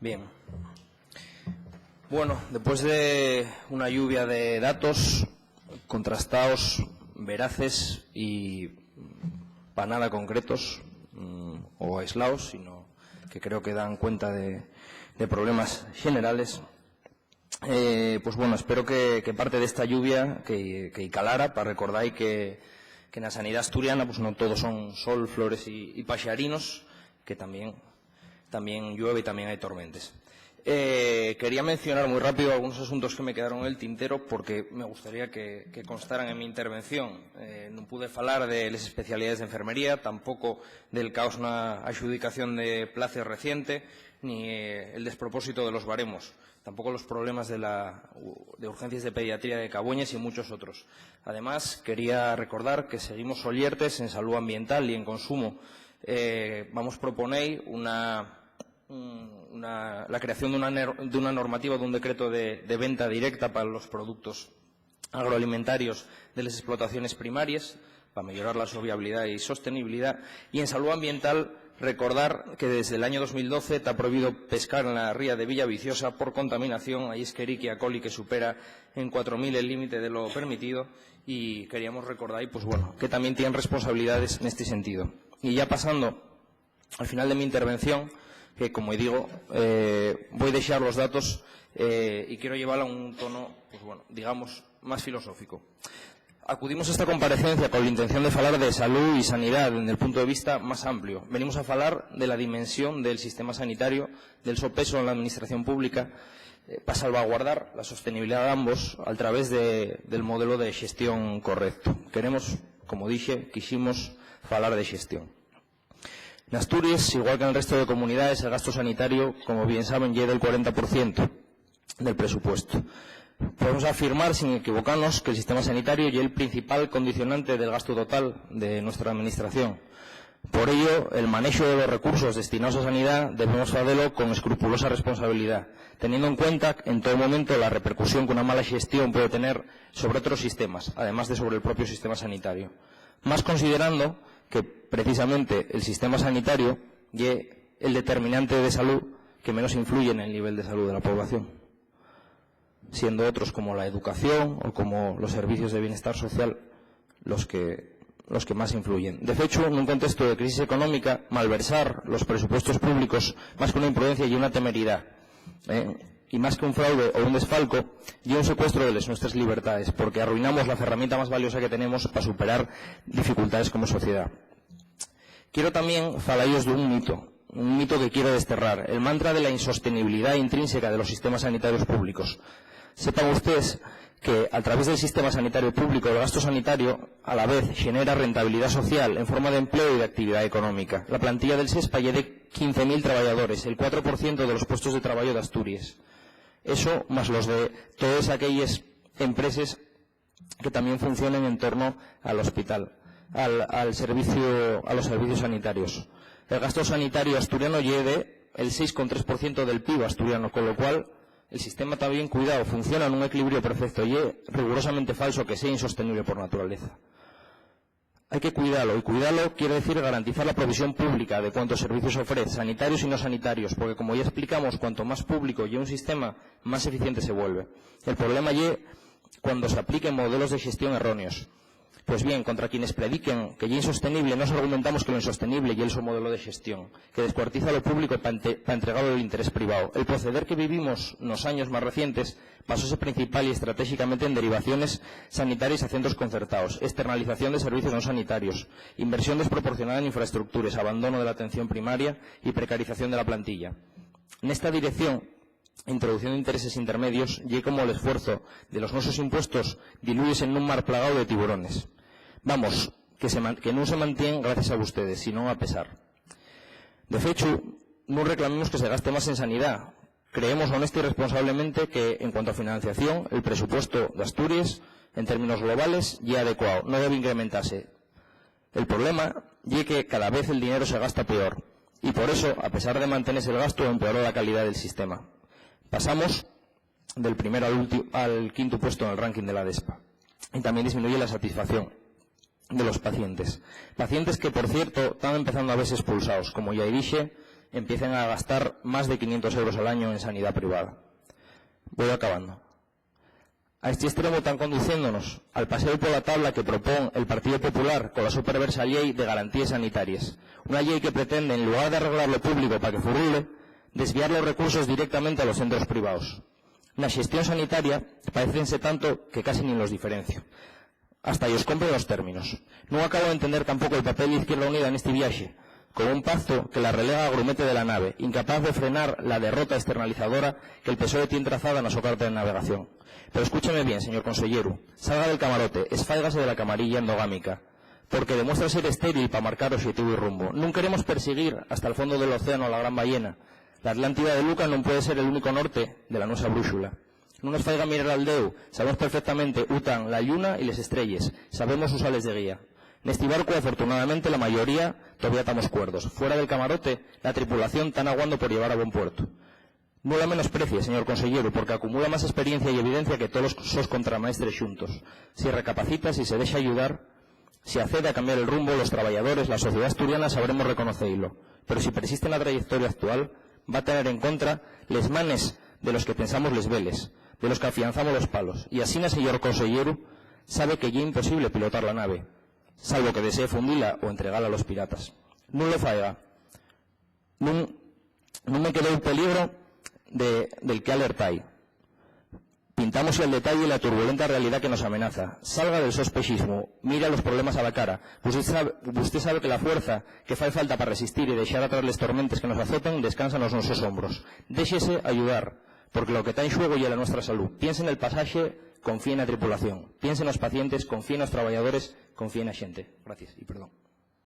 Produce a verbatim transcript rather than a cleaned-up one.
Bien. Bueno, después de una lluvia de datos contrastaos, veraces y pa nada concretos, mm, o aislaos, sino que creo que dan cuenta de, de problemas generales, eh, pues bueno, espero que, que parte d'esta lluvia que, que calara pa recordar que, que na sanidá asturiana, pues, non todo son sol, flores y, y paxarinos, que también, también llueve y también hai tormentes. Eh, quería mencionar muy rápido algunos asuntos que me quedaron en el tintero porque me gustaría que, que constaran en mi intervención. Eh, non pude falar de les especialidades de enfermería, tampoco del caos na axudicación de plazas reciente, ni, eh, el despropósito de los baremos, tampoco los problemas de la, de urgencias de pediatría de Cabueñes y muchos otros. Además, quería recordar que seguimos sollertes en salud ambiental y en consumo. Eh, vamos proponer una, mm, una, la creación de una ner-, de una normativa, d'un decreto de, de venta directa pa los productos agroalimentarios de les explotaciones primarias, pa meyorar la so viabilidá y sostenibilidá. Y en salud ambiental, recordar que desde l'añu dos mil doce ta prohibido pescar en la ría de Villa Viciosa por contaminación a Escherichia coli que supera en cuatro mil el límite de lo permitido, y queríamos recordar, y, pues, bueno, que tamién tien responsabilidades nesti sentido. Y ya pasando al final de mi intervención, que, como digo, eh, voi dexar los datos, eh, y quiero llevala a un tono, pues bueno, digamos, más filosófico. Acudimos a esta comparecencia con la intención de falar de salud y sanidá desde el punto de vista más amplio. Venimos a falar de la dimensión del sistema sanitario, del so peso en la administración pública, eh, pa salvaguardar la sostenibilidad de ambos al través de, del modelo de xestión correcto. Queremos, como dixe, quiximos falar de xestión. N'Asturies, igual que nel resto de comunidaes, el gastu sanitariu, como bien saben, ye del cuarenta por cientu del presupuestu. Podemos afirmar, sin equivocanos, que el sistema sanitariu ye el principal condicionante del gastu total de nuestra administración. Por ello, el manexu de los recursos destinaos a sanidá debemos facelo con escrupulosa responsabilidá, teniendo en cuenta en todo momento la repercusión qu'una mala xestión puede tener sobre otros sistemas, además de sobre el propio sistema sanitariu. Más considerando que, precisamente, el sistema sanitariu ye el determinante de salú que menos influye nel nivel de salú de la población, siendo otros como la educación o como los servicios de bienestar social los que, los que más influyen. De fechu, nun contextu de crisis económica, malversar los presupuestos públicos, más que una imprudencia, ye una temeridá, eh, y más que un fraude o un desfalco, ye un secuestro de les nuestres libertades, porque arruinamos la ferramienta más valiosa que tenemos pa superar dificultades como sociedá. Quiero tamién falayos d'un mito, un mito que quiero desterrar, el mantra de la insostenibilidá intrínseca de los sistemas sanitarios públicos. Sepan ustedes que, al través del sistema sanitario público, el gastu sanitario, a la vez, xenera rentabilidá social en forma d'empleu y d'actividá económica. La plantilla del SESPA ye de quince mil trabayadores, el cuatro por cientu de los puestos de trabayu d'Asturies. Eso, más los de todes aquelles empreses que tamién funcionen en torno al hospital, al, al servicio, a los servicios sanitarios. El gastu sanitariu asturianu ye de el seis con tres por cientu del PIB asturianu, con lo cual el sistema ta bien cuidao, funciona nun equilibriu perfecto. Ye rigurosamente falso que sea insostenible por naturaleza. Hai que cuidalo, y cuidalo quier decir garantizar la provisión pública de cuantos servicios ofrez, sanitarios y no sanitarios, porque, como ya explicamos, cuanto más público ye un sistema, más eficiente se vuelve. El problema ye cuando s'apliquen modelos de xestión erróneos. Pues bien, contra quienes prediquen que ye insostenible, nós argumentamos que lo insostenible ye el so modelo de xestión, que descuartiza lo público pa ente-, pa entregalo al interés privao. El proceder que vivimos nos años más recientes basóse principal y estratéxicamente en derivaciones sanitarias a centros concertaos, externalización de servicios non sanitarios, inversión desproporcionada en infraestructures, abandono de la atención primaria y precarización de la plantilla. Nesta dirección, introducción d'intereses intermedios ye como l'esfuerzo de los nuesos impuestos diluyese nun mar plagao de tiburones. Vamos, que se man-, que nun se mantien gracias a vustedes, sino a pesar. De fechu, nun reclamemos que se gaste más en sanidá. Creemos honesta y responsablemente que, en cuanto a financiación, el presupuesto d'Asturies, en términos globales, ye adecuao, no debe incrementase. El problema ye que cada vez el dinero se gasta peor, y por eso, a pesar de mantenese el gastu, empeoró la calidá del sistema. Pasamos del primero al ulti-, al quintu puesto nel ranking de la DESPA. Y tamién disminuye la satisfacción de los pacientes. Pacientes que, por cierto, tán empezando a vese expulsaos. Como ya dixe, empiecen a gastar más de quinientos euros al año en sanidá privada. Voy acabando. A esti estremo tán conduciéndonos al paséu pola tabla que propón el Partido Popular cola so perversa llei de garantíes sanitaries, una llei que pretende, en lugar d'arreglar lo público pa que furrule, desviar los recursos directamente a los centros privaos. Na xestión sanitaria paécense tanto que casi nin los diferencio. Hasta yos compren los términos. Nun acabo d'entender tampoco el papel d'Izquierda Unida nesti viaxe, con un pacto que la relega a grumete de la nave, incapaz de frenar la derrota externalizadora que el PSOE tien trazada na so carta de navegación. Pero escúcheme bien, señor conselleru, salga del camarote, esfáigase de la camarilla endogámica, porque demuestra ser estéril pa marcar oxetivu y rumbo. Nun queremos persiguir hasta el fondo del océano a la gran ballena. La Atlántida de Luca nun puede ser el único norte de la nuesa brúxula. Nun nos faiga mirar al deu, sabemos perfectamente ú tán la lluna y les estrelles, sabemos usales de guía. Nesti barcu, afortunadamente, la mayoría todavía tamos cuerdos. Fuera del camarote, la tripulación ta naguando por llevar a bon puertu. Nun la menosprecie, señor conselleru, porque acumula más experiencia y evidencia que tolos sos contramaestres xuntos. Si recapacita, si se dexa ayudar, si accede a cambiar el rumbo, los trabayadores, la sociedá asturiana sabremos reconoceilo. Pero si persiste na trayectoria actual, va tener en contra les manes de los que tensamos les veles, de los que afianzamos los palos. Y asina, señor conselleru, sabe que ye imposible pilotar la nave, salvo que desee fundila o entregala a los piratas. Nun lo faiga. Nun, nun me quedó'l peligro de, del que alertái. Pintámoslle al detalle la turbulenta realidá que nos amenaza. Salga del so espexismu, mira los problemas a la cara. Vusté sabe, vusté sabe que la fuerza que fai falta pa resistir y dexar atrás les tormentes que nos azoten descansa nos nuesos hombros. Déxese ayudar, porque lo que ta en xuego ye la nuestra salú. Piense nel pasaxe, confíe na tripulación. Piense nos pacientes, confíe nos trabayadores, confíe na xente. Gracies, y perdón.